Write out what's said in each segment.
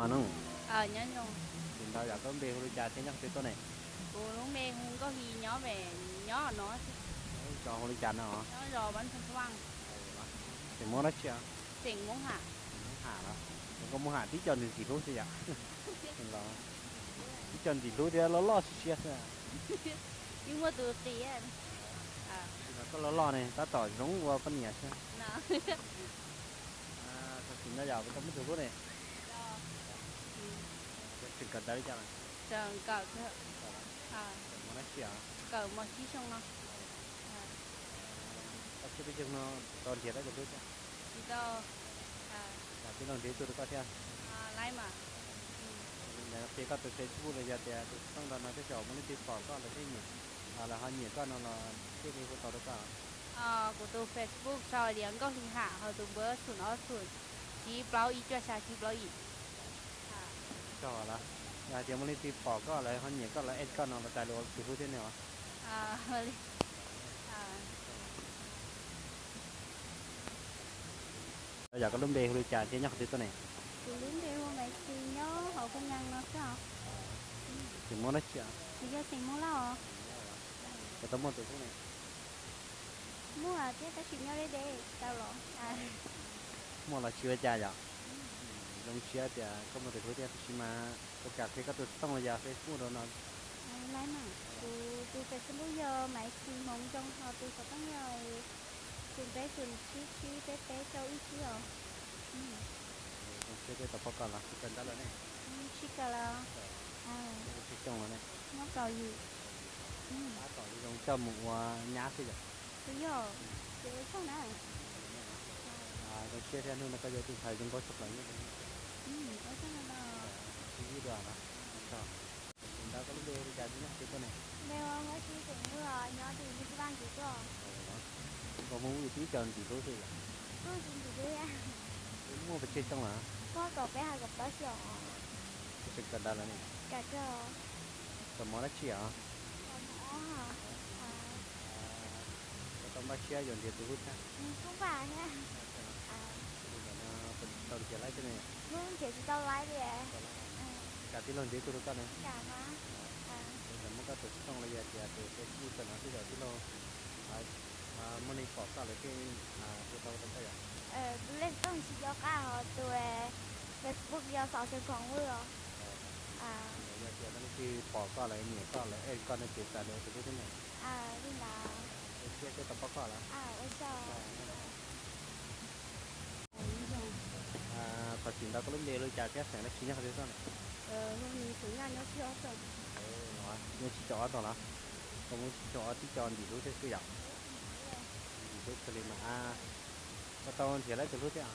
Nyob zoo. Nyob zoo. Tsis ntau yom, koj lub npe hu li cas thiab nyob qhov twg tuaj ne? Kuv lub npe hu Nkauj Hli, nyob pem, nyob no. Zos hu li cas no? Nyob zos Pab Ntxoog Xab Vaj. Xeem Hmoob dab tsi? Xeem Hmoob Ham. Hmoob Ham los? Koj Hmoob Ham tib co ntxim ntxim hlub xwb yom. Los tib co ntxim hlub thiab loj loj siab siab xwb. Yeej muaj tus qias. Koj loj loj ne tab tom zoo ua poj niam xwb. Tsis ntau yom, koj tau muaj tus hlub ne? Tseem kawm ntawv li cas lawm? Kawm mos dab tsi os? Kawm mos tsib xyoo no. Koj tsiab peb xyoo no tau nrhiav tau tus hlub thiab? Tsis tau. Tij laug nrhiav ib tug rau koj thiab? Qhia koj tus Facebook los yog tias tus xov tooj rau no tej zaum muaj leej twg pom koj lawm thiaj nyiam, lawv ho nyiam koj no los thiaj li hu tau rau koj. Kuv tus Facebook sau tias Nkauj Hli Ham, ho tus npawb xoom ob xoom tsib plaub ib cuaj xya tsib plaub yim. Tsis tau los? Yog hais tias muaj leej twg pom koj lawv ho nyiam koj lawv add koj no los rais los ua tus hlub thiab ne os? Yog koj lub npe hu li cas thiab nyob qhov twg tuaj ne? Kuv lub npe hu Maiv Xis, nyob hauv Phu Nyees no xwb os. Xeem Hmoob dab tsi os? Kuv yog xeem Hmoob Lauj os. Koj tau muaj tus hlub ne? Muaj thiab tab sis nyob deb deb tsis tau los. Muaj los tsis ua cas yom. Zoo siab tias koj muaj tus hlub thiab, tab sis mas puas kam qhia koj tus xov tooj los yog Facebook rau no? Kuv tus Facebook yog Maiv Xis Hmoov Zoo, ho tus xov tooj yog xoom peb xoom tsib tsib peb peb rau ib tsib os. Zoo siab thiab tau pom koj los tsis kawm ntawv lawm ne? Tsis kawm lawm. Muaj tsawg xyoo lawm ne? Muaj kaum yim. Tab tom zoo coj mus ua nyab xwb yom? Kuv yog, ces ua tsaug na. Zoo siab thiab, hnub no koj yog tus ntxhais zoo nkauj tshaj plaws nyob rau. Ua tsaug ntau. Sib ntsib dua na. Tsis ntau, koj lub npe li cas thiab nyob qhov twg tuaj ne? Npe hu Nkauj Hli, xeem Vwj os, nyob tim Xab Vaj Ntsuj tuaj. Nkauj Hmoob Vwj tib co ntxim hlub xwb yom? Kuj tsis ntxim hlub thiab. Muaj pes tsawg xyoo lawm? Muaj kaum peb hais kaum plaub xyoo. Koj tseem kawm ntawv lawm ne? Kawm mos dab tsi os? Koj tau npaj siab yuav nrhiav tus hlub thiab? Kuj npaj thiab. Li ntawm no puas tau nrhiav laib thiab ne? Kuj nrhiav tsis tau laib li. Puas kam tij laug nrhiav ib tug rau koj ne? Li ntawm muab koj tus xov tooj los yog tias tus Facebook tawm no tej zaum tij laug muaj neeg pom koj lawm thiaj hu tau rau koj yom? Tus lej xov tooj tsis nco qab, ho tus Facebook yog Xov Xeem Khoom Vwj os. Yog tias muaj leej twg pom koj lawm nyiam koj lawm add koj no ces rais los ua tus hlub thiab ne? Li ntawd. Zoo siab thiab tau pom koj lawm. Thov txim ntau, koj lub npe hu li cas thiab xeem dab tsi nyob qhov twg tuaj ne? Nyob tsib caug ob tog los? Koj Hmoob tsib caug ob tib co ntxim hlub thiab xwb yom? Ntxim hlub kawg li mas. Koj tau nrhiav laib tus hlub thiab?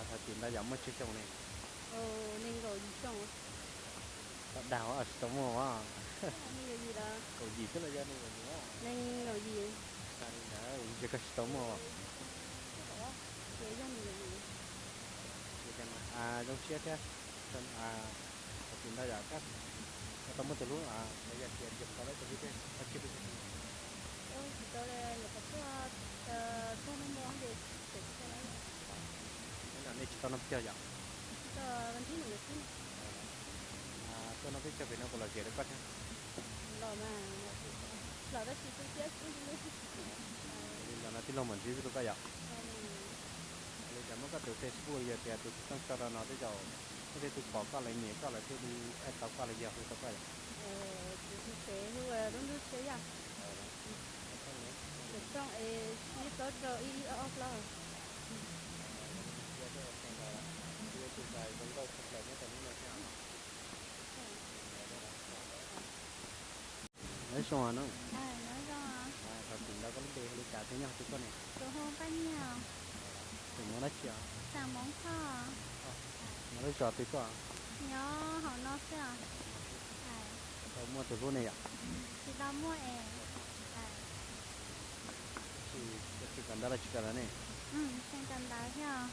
Thov txim ntau yom, muaj tsawg xyoo ne? Tau dag os, tsis tau muaj os. Kaum yim xwb los yog nees nkaum yim? Nees nkaum yim. Li ntawd ntshe koj tsis tau muaj. Zoo siab thiab. Thov txim ntau yom, koj tau muaj tus hlub los yog tias nrhiav tau laib tus hlub thiab? Tsis tau li, nyuam qhuav tuaj, tuaj noj mov ces tseem tsis tau laib. Nyob no nej tsis tau noj peb caug yom? Tsis tau, ntsib nws xwb. Tuaj noj peb caug pem no puas lom zem rau koj thiab? Los mas, los tab sis tu siab xwb. Li ntawd no tij laug mam ntsib rau koj yom? Li ntawd muab koj tus Facebook los yog tias tus xov tooj tso rau no tej zaum muaj tej tus pom koj lawm nyiam koj lawm thiaj li add tau koj los yog hu tau koj yom? Kuv tus Facebook hu Lub Ntub Tshiab Yaj. Xov tooj es tsib plaub rau ib ib ob ob plaub. Zoo nkauj tshaj plaws nyob rau lub no thiab. Nyob zoo no. Thov txim ntau, koj lub npe hu li cas thiab nyob qhov twg tuaj ne? Kuv hu Paj Nyiag. Xeem Hmoob dab tsi os? Xeem Hmoob Thoj. Nyob lub zos twg tuaj? Nyob hauv no xwb os. Tau muaj tus hlub ne yom? Tsis tau muaj es. Tseem kawm ntawv los tsis kawm lawm ne? Tseem kawm ntawv thiab.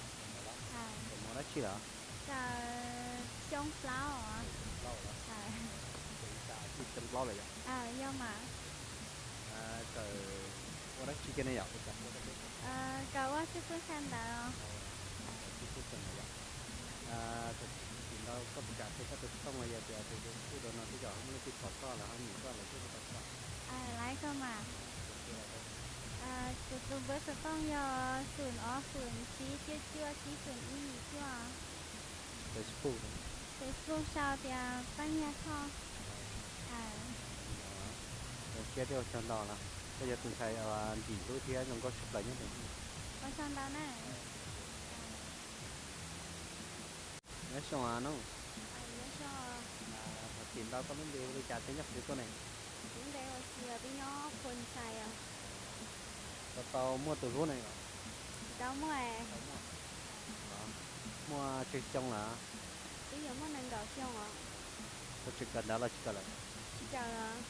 Xeem Hmoob dab tsi lawm? Kawm xyoo plaub os. Xyoo plaub lawm yom? Yog mas. Kawm ua dab tsi kiag ne yom? Kawm ua xib fwb qhia ntawv os. Xib fwb qhia ntawv. Tus Facebook rau no tej zaum ho muaj leej twg pom koj lawm ho nyiam koj lawm thiaj hu tau koj. Laiv koj mas. Kuv tus npawb xov tooj yog xoom ob xoom tsib cuaj cuaj tsib xoom ib yim cuaj. Facebook, Facebook sau tias Paj Nyiag Thoj. Zoo siab thiab ua tsaug ntau na. Koj yog tus ntxhais ntim hlub thiab zoo nkauj tshaj plaws nyob ntawm no. Ua tsaug ntau na. Nyob zoo no. Thov txim ntau, koj lub npe hu li cas thiab nyob qhov twg tuaj ne? Kuv lub npe ua Xia, peb nyob Khuam Xais os. Tau tau muaj tus hlub ne los? Tsis tau muaj. Muaj tsawg xyoo lawm? Twb yuav muaj nees nkaum xyoo os. Puas tseem kawm ntawv los tsis kawm lawm? Tsis kawm os.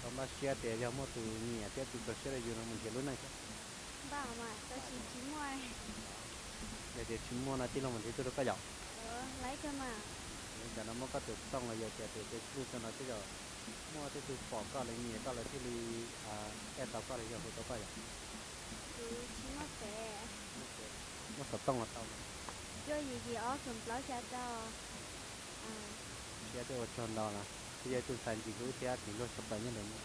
Tau npaj siab tias yog muaj tus nyiam thiab tus txaus siab rau yus no mus nrhiav lub neej thiab. Npaj mas tab sis tsis muaj. Yog tias tsis muaj no tij laug mam nrhiav tuaj rau koj yom? Laiv kawg mas. Li ntawd no muab koj tus xov tooj los yog tias tus Facebook rau no tej zaum muaj tej tug pom koj lawv nyiam koj lawv thiaj li add tau koj los yog hu tau koj yom? Kuv tsis muaj fev. Muaj xov tooj los tau mas. Cuaj yim yim ob xoom plaub xya rau. Siab thiab ua tsaug ntau na. Koj yog ib tug ntxhais ntim hlub thiab ntim luag tshaj plaws nyob ntawm no.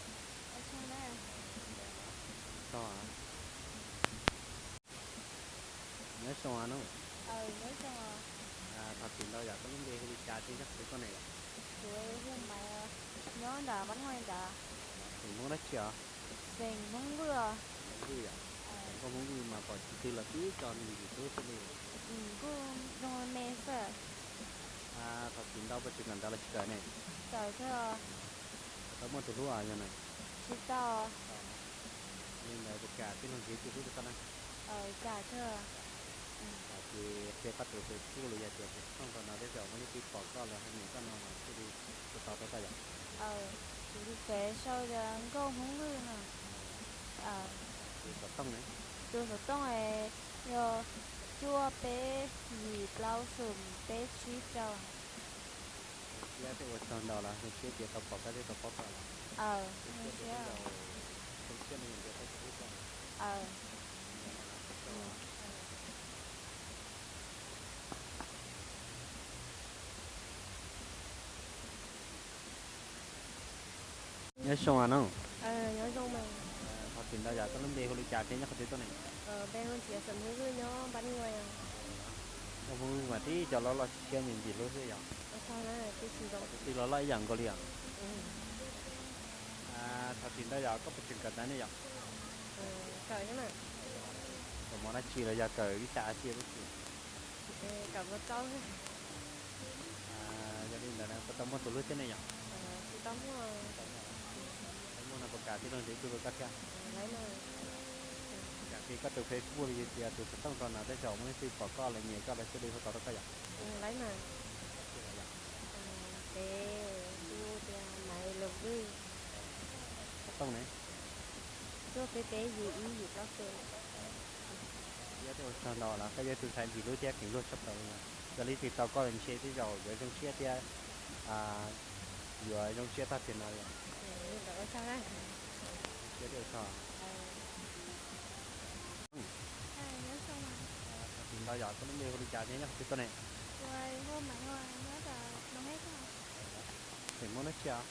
Nyob zoo no. Thov txim ntau yom, koj lub npe hu li cas thiab nyob qhov twg tuaj ne yom? Kuv hu Maiv, nyob nram Mab Nuj nrad. Xeem Hmoob dab tsi os? Xeem Hmoob Vwj os. Hmoob Vwj yom? Xeem Hmoob Vwj mas pom tsis twg los twb tso nws ntim hlub xwb li. Kuj zoo me xwb. Thov txim ntau, puas tseem kawm ntawv los tsis kawm ne? Kawm kawg. Puas tau muaj tus hlub yog na? Tsis tau. Li ntawd puas kam tij laug nrhiav tus hlub rau koj na? Kam kawg. Ces qhia koj tus Facebook los yog tias tus xov tooj rau no tej zaum muaj leej twg pom koj lawm ho nyiam koj no mas thiaj li hu tau rau koj yom? Kuv tus fev sau tias Nkauj Hmoob Vwj no. Tus xov tooj ne? Tus xov tooj yog cuaj peb yim plaub xoom peb tsib rau. Zoo siab thiab ua tsaug ntau los zoo siab tias tau pom koj thiab tau paub koj los. Zoo siab tias tej zaum zoo siab no yus nrhiav tau tus hlub koj. Nyob zoo no. Thov txim ntau yom, koj lub npe hu li cas thiab nyob qhov twg tuaj ne? Npe hu Ntxiav, Xeem Hmoob Vwj, nyob Npab Nuj. Nkauj Hmoob Vwj mas tib co loj loj siab nyiam ntim hlub xwb yom. Tus twg los loj ib yam nkaus li os. Thov txim ntau yom, koj puas tseem kawm ntawv ne yom? Kawm mov dab tsi los yog kawm ib xas a xi dab tsi? Yog li ntawd puas tau muaj tus hlub thiab ne yom? Tau muaj no puas kam tij laug nrhiav ib tug rau koj thiab? Kam qhia koj tus Facebook los yog tias tus xov tooj rau no tej zaum muaj leej twg pom koj lawv nyiam koj lawv thiaj li hu tau rau koj yom? Xov tooj ne? Cuaj peb peb yim ib yim plaub xu. Siab thiab ua tsaug ntau los koj yog tus ntxhais ntim hlub thiab keev luag tshaj plaws li no. Yog leej twg tau koj los ntshe tej zaum yuav zoo siab thiab yuav zoo siab tag tiag no yom. Zoo siab thiab ua tsaug. Thov txim ntau yom, koj lub npe hu li cas thiab nyob qhov twg tuaj ne? Xeem Hmoob dab tsi os?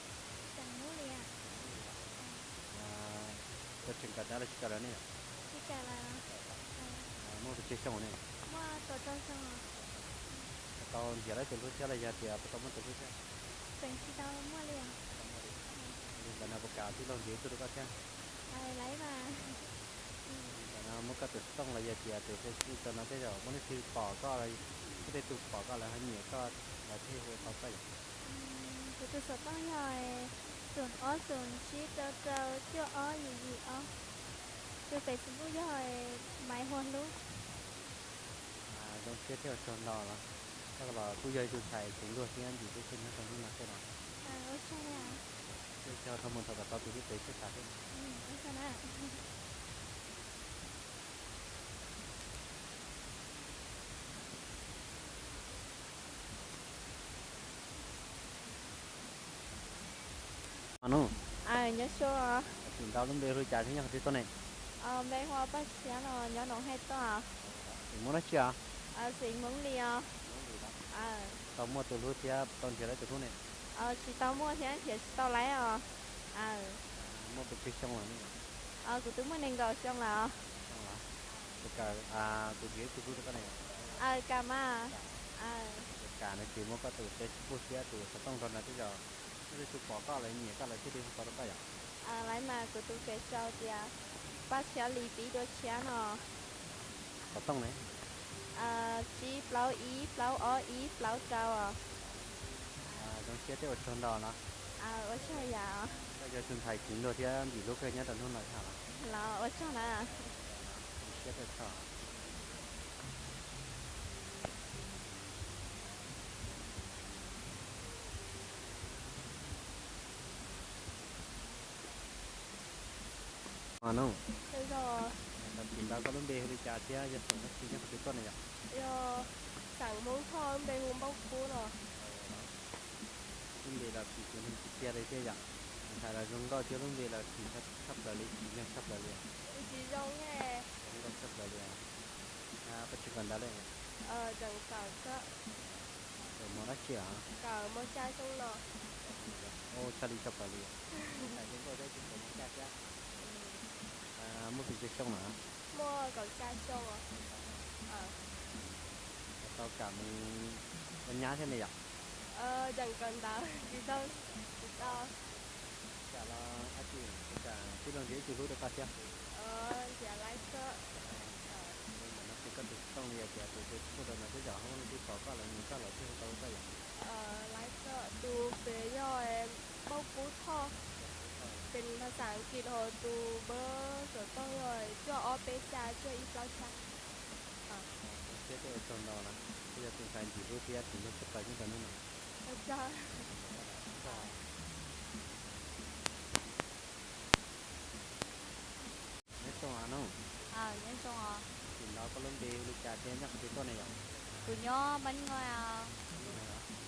Puas tseem kawm ntawv los tsis kawm lawm ne yom? Muaj pes tsawg xyoo ne? Puas tau nrhiav lawv tus hlub thiab los yog tias puas tau muaj tus hlub thiab? Tseem tsis tau muaj li. Li ntawd no puas kam tij laug nrhiav ib tug rau koj thiab? Li ntawd no muab koj tus xov tooj los yog tias tus Facebook rau no tej zaum muaj leej twg pom koj, muaj tej tus pom koj lawv ho nyiam koj lawv thiaj hu tau koj yom? Kuv tus xov tooj yog xoom ob xoom tsib rau rau cuaj ob yim yim ob. Tus Facebook yog Maiv Hua Hlub. Zoo siab thiab ua tsaug ntau los koj los kuj yog ib tug ntxhais keev luag thiab ntim hlub kawg nyob rau hnub no xwb los. Ua tsaug, thov mus thov kom tau tus hlub pem siab xav thiab. Nyob zoo. Thov txim ntau, lub npe hu li cas thiab nyob qhov twg tuaj ne? Npe hu ua Paj Siab no, nyob Noov Hais tuaj. Xeem Hmoob dab tsi os? Xeem Hmoob Lis os. Tau muaj tus hlub thiab tau nrhiav lawv tus hlub ne? Tsis tau muaj thiab nrhiav tsis tau lawv os. Muaj pes tsawg xyoo lawm ne? Kuv twb muaj nees nkaum xyoo lawm. Tus kam kuv nrhiav ib tug hlub rau koj ne? Kam mas. Tus kam no ces muab koj tus Facebook thiab tus xov tooj rau no tej zaum muaj leej twg pom koj lawv nyiam koj lawv thiaj li hu tau rau koj yom? Lawv mas kuv tus Facebook tias Paj Tshiab Lis Pib Dua Tshiab no. Xov tooj ne? Tsib plaub ib plaub ob ib plaub rau. Zoo siab thiab ua tsaug ntau na. Ua tsaug yam. Koj yog tus ntxhais kheev luag thiab ntim hlub kawg nyob rau hnub no thiab los? Los ua tsaug na. Zoo siab thiab txog. Thov txim ntau, koj lub npe hu li cas thiab yog xeem dab tsi nyob qhov twg tuaj ne yom? Yog xeem Hmoob Thoj, lub npe hu Npaub Kub no. Lub npe los phim txiv neeg txiv txiaj li thiab yom. Hais los zoo nkauj thiab lub npe los phim tshaj plaws li, tsis ntseeg tshaj plaws li. Tsis zoo ne. Zoo nkauj tshaj plaws li. Koj tseem kawm ntawv li? Tseem kawm xwb. Kawm mos dab tsi os? Kawm mos xya xyoo no. Ua tshaj li tshaj plaws li. Hais zoo nkauj thiab tseem kawm mos xya thiab. Muaj pes tsawg xyoo lawm? Muaj kaum xya xyoo. Tau kam mus ua nyab thiab ne yom? Tseem kawm ntawv tsis tau, tsis tau. Kam los dab tsi, ua cas tij laug nrhiav ib tug hlub rau koj thiab? Nrhiav laiv xwb. Ntawm no ces koj tus xov tooj li tias tus Facebook rau no tej zaum ho muaj leej twg pom koj lawv nyiam koj lawv thiaj hu tau rau koj yom? Laiv xwb, tus Facebook yog Npaub Kub Thoj, phas xas As kiv, hos tus npawb xov tooj yog cuaj ob peb xya cuaj ib plaub xya. Zoo siab thiab ua tsaug ntau na, koj yog tus ntxhais ntim hlub thiab kheev luag tshaj plaws nyob rau hnub no. Nyob zoo os. Nyob zoo os. Thov txim ntau, koj lub npe hu li cas thiab nyob qhov twg tuaj ne yom? Kuv nyob Pab Nyuj.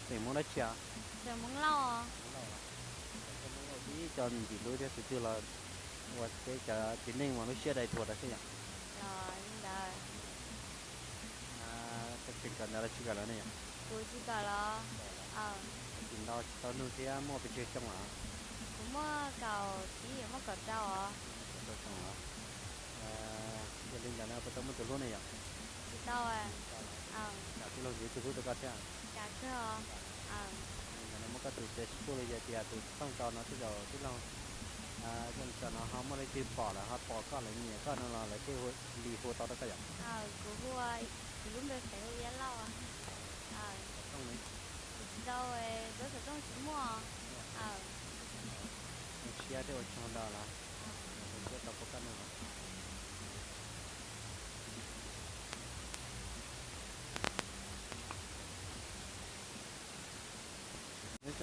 Xeem Hmoob dab tsi os? Xeem Hmoob Lauj. Koj Hmoob Lauj tib co ntim hlub thiab tus twg los ua peb cov txiv neej mas lub siab dai dhuav rau xwb yom? Los li ntawd. Koj tseem kawm ntawv los tsis kawm lawm ne yom? Kuv tsis kawm los. Thov txim ntau, tsis tau nug thiab, muaj pes tsawg xyoo lawm? Kuv muaj kaum tsib, muaj kaum rau os. Kaum rau xyoo lawm. Yog li ntawd no puas tau muaj tus hlub ne yom? Tsis tau. Kam tij laug nrhiav ib tug hlub rau koj thiab? Kam kawg os. Li ntawd no muab koj tus Facebook los yog tias tus xov tooj rau no tej zaum tij laug, yog li ntawd no ho muaj leej twg pom lawm ho pom koj lawv nyiam koj no los lawv thiaj li hu tau rau koj yom? Kuv hu, kuv lub npe Facebook hu Iab Lauj. Xov tooj ne? Kuv tsis tau, kuv xov tooj tsis muaj. Zoo siab thiab ua tsaug ntau lawm. Zoo siab tau pom koj no. Nyob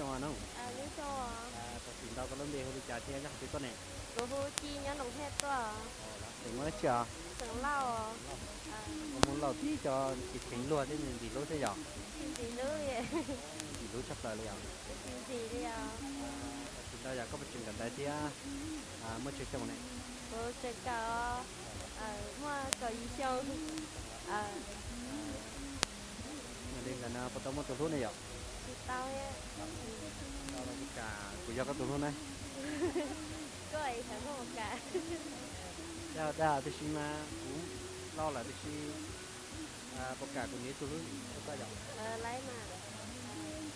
zoo os. Thov txim ntau, koj lub npe hu li cas thiab nyob qhov twg tuaj ne? Kuv hu Ci, nyob Noom Hej tuaj. Xeem Hmoob dab tsi os? Xeem Lauj. Koj Hmoob Lauj tib co kheev luag thiab ntim hlub thiab yom? Tsis ntim hlub li. Ntim hlub tshaj plaws li os. Tsis ntim li os. Thov txim ntau, yog koj puas tseem kawm ntawv thiab, muaj tsawg xyoo ne? Kuv tseem kawm, muaj kaum yim xyoo. Yog li ntawd no puas tau muaj tus hlub ne yom? Tsis tau. Tsis tau los puas kam kuv yog koj tus hlub ne? Koj es thaum koj puas kam? Dag dag, tiam sis mas kuv laus lawm tiam sis puas kam kuv nrhiav ib tug hlub rau koj yom?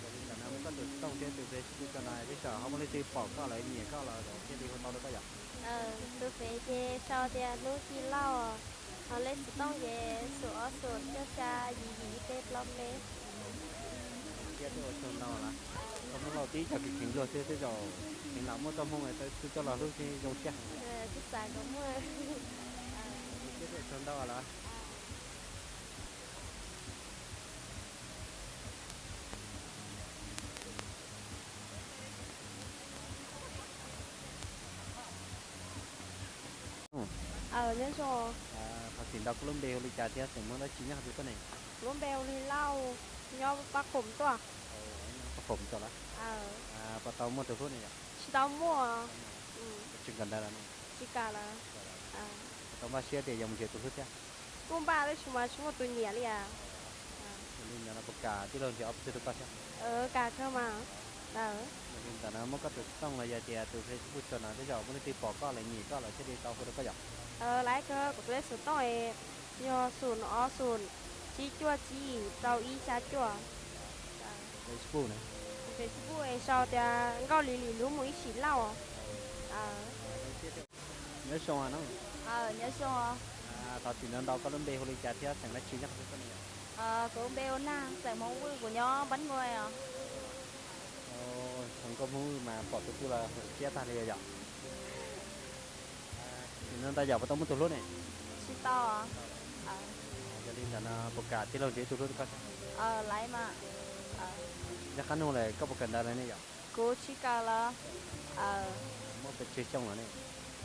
Yog li ntawd no muab koj tus xov tooj thiab tus Facebook rau no, tej zaum ho muaj leej twg pom koj lawv nyiam koj los lawv thiaj li hu tau rau koj yom? Tus Fev ces sau tias Hnub Ci Lauj, ho lej xov tooj ces xoom ob xoom cuaj xya yim yim ib peb plaub peb. Zoo siab thiab ua tsaug ntau lawm. Koj Hmoob Lauj tib co kheev kheev luag thiab tej zaum kheev lam muaj txoj hmoo es tau ib tug coj los hlub thiab zoo siab heev. Kuj xav kom muaj. Zoo siab thiab ua tsaug ntau lawm. Nyob zoo. Thov txim ntau, koj lub npe hu li cas thiab xeem Hmoob dab tsi nyob qhov twg tuaj ne? Kuv lub npe hu li Lauj, nyob Paj Qhoom tuaj. Paj Qhoom tuaj lawm. Puas tau muaj tus hlub ne yom? Tsis tau muaj. Puas tseem kawm ntawv lawm ne? Tsis kam lawm. Puas tau npaj siab tias yuav mus nrhiav tus hlub thiab? Kuj npaj tab sis mas tsis muaj tus nyiam li as. Yog li ntawd no puas Kam tij laug nrhiav ob peb tug rau koj thiab. Kam kawg mas. Yog li ntawd no muab koj tus xov tooj los yog tias tus Facebook tso no, tej zaum muaj leej twg pom koj lawv nyiam koj lawv thiaj li tau hu rau koj yom. Laiv kawg, kuv tus lej xov tooj yog xoom ob xoom tsib cuaj tsib rau ib xya cuaj. Facebook na. Facebook es sau tias Nkauj Lis Lis Lub Mus Ib Sim Lauj. Nyob zoo no. Nyob zoo. Thov txim ntau ntau, koj lub npe hu li cas thiab xeem dab tsi nyob qhov twg tuaj ne yom? Kuv npe ua Nag, xeem Hmoob Vwj, kuv nyob Npab Nkuaj os. Xeem Nkauj Hmoob Vwj mas pom tus twg los hu siab tag li yom. Txim ntau ntau yom, puas tau muaj tus hlub ne? Tsis tau. Yog li ntawd no puas kam tij laug nrhiav ib tug hlub rau koj thiab? Laiv mas. Nyob qab nug lawm koj puas kawm ntawv lawm ne yom? Kuv tsis kawm lawm. Muaj pes tsawg xyoo lawm ne?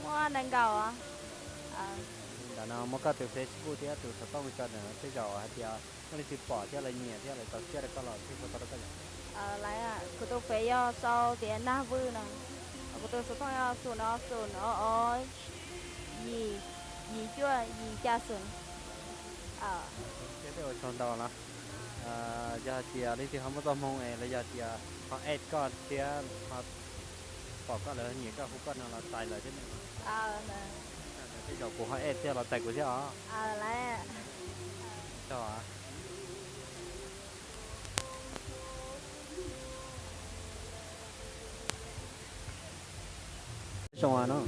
Muaj nees nkaum. Li ntawd no muab koj tus Facebook thiab tus xov tooj tso ntawm no, tej zaum hais tias muaj leej twg pom thiab lawv nyiam thiab lawv txaus siab rau koj los thiaj hu tau rau koj yom. Laiv, kuv tus Face yog sau tias Nag Vwj no. Kuv tus xov tooj yog xoom ob xoom ob ob yim yim cuaj yim xya xoom. Thiab tej ua tsaug ntau los. Yog hais tias leej twg ho muaj txoj hmoo es los yog tias ho add koj thiab ho pom koj lawv nyiam koj hu koj no los txais lawv thiab ne. Tej zaum kuv ho add thiab los txais kuv thiab os. Tsaug. Nyob zoo no.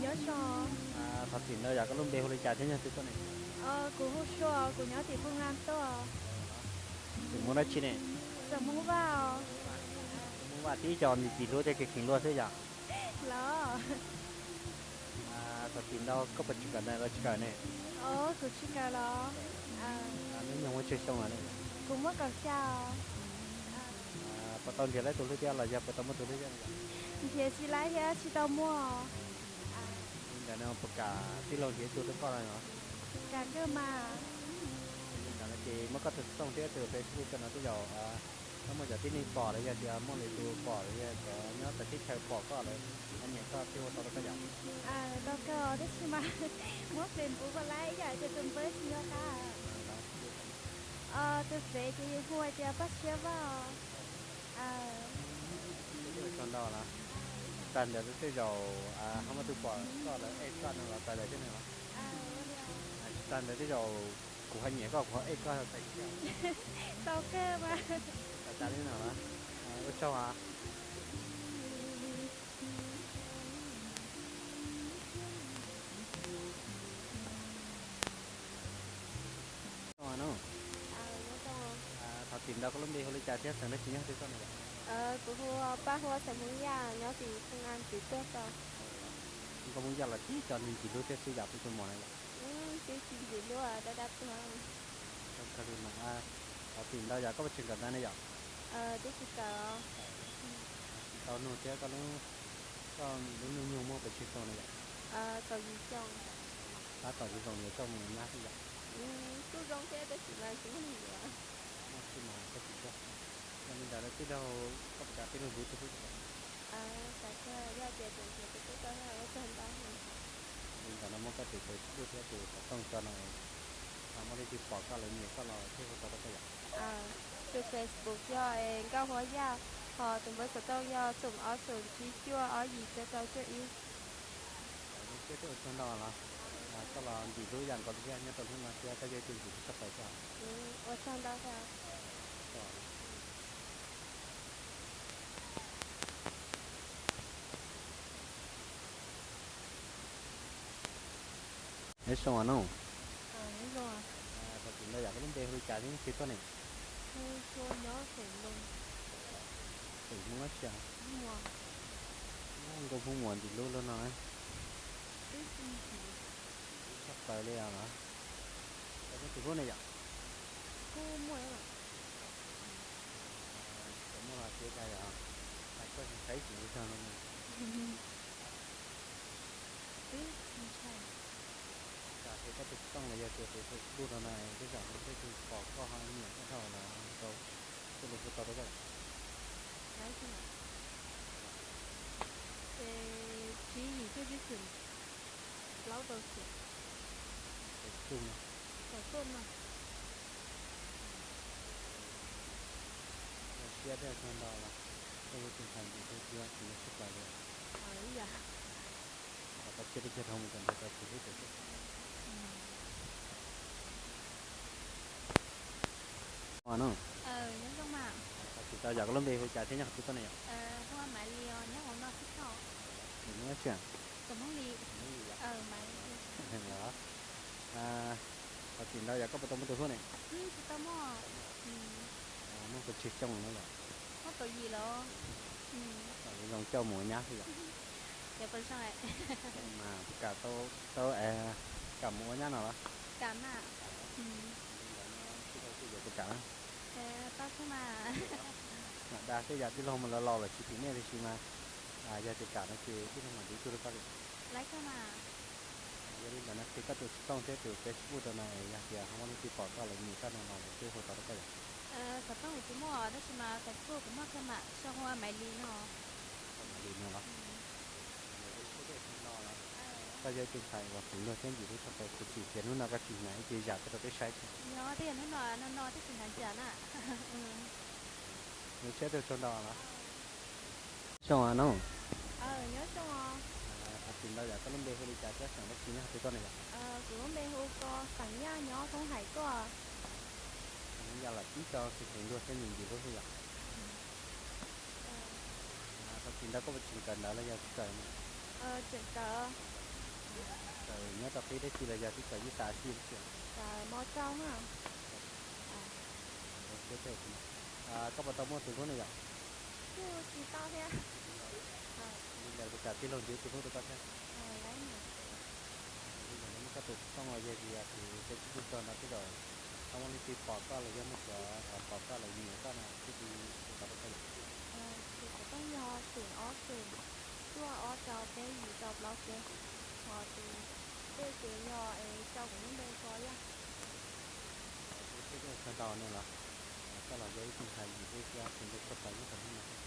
Nyob zoo. Thov txim ntau yom, koj lub npe hu li cas thiab nyob twg tuaj ne? Kuv hu Sua, kuv nyob tim Phooj Am tuaj. Xeem Hmoob dab tsi ne? Xeem Hmoob Vaj. Hmoob Vaj tib co ntxim ntxim hlub thiab kheev kheev luag xwb yom. Los. Thov txim ntau, koj puas tseem kawm ntawv los tsis kawm ne? Kuv tsis kawm los. Hnub nyoog muaj tsawg xyoo lawm ne? Kuv muaj kaum xya os. Puas tau nrhiav laib tus hlub thiab los yog puas tau muaj tus hlub thiab? Nrhiav tsis laib thiab tsis tau muaj. Li ntawd no puas kam tij laug nrhiav ib tug rau koj los? Kam kawg mas. Li ntawd no ces muab koj tus xov tooj thiab tus Facebook tso no, tej zaum muaj cov tib neeg pom los yog tias muaj lwm tus pom los yog cov nyob txawv teb chaws pom koj lawv nyiam koj thiaj hu tau rau koj yom. Tau kawg tab sis mas muab Fev npuv puas laib ib yam tias tus npawb tsis nco qab. Tus Fev ces hu hais tias Paj Tshiab Vaj os. Ua tsaug ntau los. Txais ntawd tej zaum ho muaj tus pom koj lawv add koj no los txais lawv thiab ne los? Tsis txais ntawd tej zaum kuv ho nyiam koj kuv ho add koj txais kuv thiab. Tau kawg mas. Txais tas li no los. Ua tsaug os. Thov txim ntau, koj lub npe hu li cas thiab xeem dab tsi nyob twg tuaj ne yom? Kuv hu Paj Huab, xeem Hmoob Yaj, nyob tim Phooj Am Txiv Tuag tau. Nkauj Hmoob Yaj los tib co ntxim hlub thiab xwb yom, peb tug muam na yom. Twb tsis ntxim hlub dab dab tuag. Tau kawg li mas. Thov txim ntau yom, koj puas tseem kawm ntawv ne yom? Twb tsis kawm. Tsis tau nug thiab, koj lub, koj lub hnub nyoog muaj pes tsawg xyoo na yom? Kaum yim xyoo. Tab tom zoo zoo li koj mus nab xwb yom? Kuj zoo thiab tab sis mas tsis muaj neeg yuav. Muaj xwb mas koj tsis tuag. Yog li ntawd tij laug, koj puas kam tij laug nrhiav tus hlub rau koj? Kam kawg, yog tias tseem nrhiav tus hlub rau thiab ua tsaug ntau. Li ntawd no muab koj tus Facebook thiab tus xov tooj tso no, muaj leej twg pom koj lawv nyiam koj los thiaj hu tau rau koj yom. Tus Facebook yog Nkauj Huab Yaj, ho tus npawb xov tooj yog xoom ob xoom tsib cuaj ob yim cuaj rau cuaj ib. Zoo siab thiab ua tsaug ntau los. Koj los ntxim hlub yam nkaus li thiab, nyob rau hnub no thiab koj yog ib tug ntxim hlub tshaj plaws thiab. Ua tsaug ntau thiab. Nyob zoo no. Thov txim ntau yom, koj lub npe hu li cas thiab nyob twg tuaj ne? Hu Sua, nyob Xeem Loos. Xeem Hmoob dab tsi? Nkauj Hmoob Muas ntxim hlub luaj no. Hlub tshaj plaws li os los. Puas muaj tus hlub ne yom? Kuj muaj. Tsis tau muaj los tsis ua cas yom. Hais koj tsis ntshai ib txwm ua tsaug no na. Twb tsis ntshai. Kam qhia koj tus xov tooj los yog tias tus Facebook rau no, tej zaum ho muaj leej twg pom koj ho nyiam koj dhau los tau thiaj li hu tau rau koj. Tsib yim cuaj tsib xoom plaub rau xoom. Kaum cuaj no. Thiab tej tsaug ntau los koj yog tus ntxhais ntxim hlub thiab tsis ntau tshaj plaws li. Kom koj tshiab teb chaws dhau mus kom nrog rau txiv hlub tau xwb. Nyob zoo mas. Thov txim ntau yom, koj lub npe hu li cas thiab nyob qhov twg tuaj ne yom? Hu ua Maiv Lis os, nyob hauv no xwb koj. Tseem Hmoob dab tsi? Tseem Hmoob Lis. Maiv Lis yom? Los, thov txim ntau yom, koj puas tau muaj tus hlub ne? Tsis tau muaj. Muaj puas tsawg xyoo no yom? Muaj kaum yim los. Kom zoo coj mus ua nyab xwb yom? Mas puas kam tau, tau, kam mus ua nyab no los? Kam mas. Li ntawd no tij laug twb yuav puas kam na? Tau thiab mas. Mam dag tej yam tij laug mas los laus lawm tsis tim nej tiam sis mas yog tias kam no ces tij laug mam ntiv tuaj rau koj li. Laiv koj mas. Yog li ntawd no qhia koj tus xov tooj thiab tus Facebook rau no es yog tias ho muaj leej twg pom koj lawv nyiam koj no los lawv thiaj hu tau rau koj yom? Xov tooj kuv tsis muaj tab sis mas Facebook kuv muaj koj mam sau hu ua Maiv Lis no. Sau Maiv Lis no los? Koj yog ib tug ntxhais uas feem luag thiab ntxim hlub tshaj plaws kuv tseem tias hnub no koj tsis hnav ib ce zam tuaj rau peb saib thiab. Yog, twb yog hnub no no no twb tsis hnav zam na. Nws tshiab tug tsaug ntau los. Xyoo no. Nyob zoo. Thov txim ntau yom, koj lub npe hu li cas thiab xeem dab tsi nyob qhov twg tuaj ne yom? Kuv lub npe hu ua Xeem Yaj nyob Hoob Hais tuaj. Yaj los tib co feem luag thiab ntxim hlub xwb yom? Thov txim ntau koj puas tseem kawm ntawv los yog tsis kawm? Tseem kawm. Kawm nyob rau qib dab tsi los yog twb kawm ib xav xij dab tsi? Kawm mos rau na. Koj puas tau muaj tus hlub ne yom? Kuj tsis tau thiab. Li ntawd puas kam tij laug nrhiav tus hlub rau koj thiab? Li ntawd no muab koj tus xov tooj los yog tias tus Facebook rau no tej zaum ho muaj leej twg pom koj los yog muaj cov pom koj lawv nyiam koj no thiaj li hu tau rau koj yom? Tus xov tooj yog xeem ob xeem cuaj ob rau peb yim rau plaub tsev, ho tus tej ces yog es sau kuv lub npe ko yog. Tsaug ntau ne los, koj los yog ib tug ntxhais ntxim hlub thiab feem luag tshaj plaws nyob rau hnub no thiab.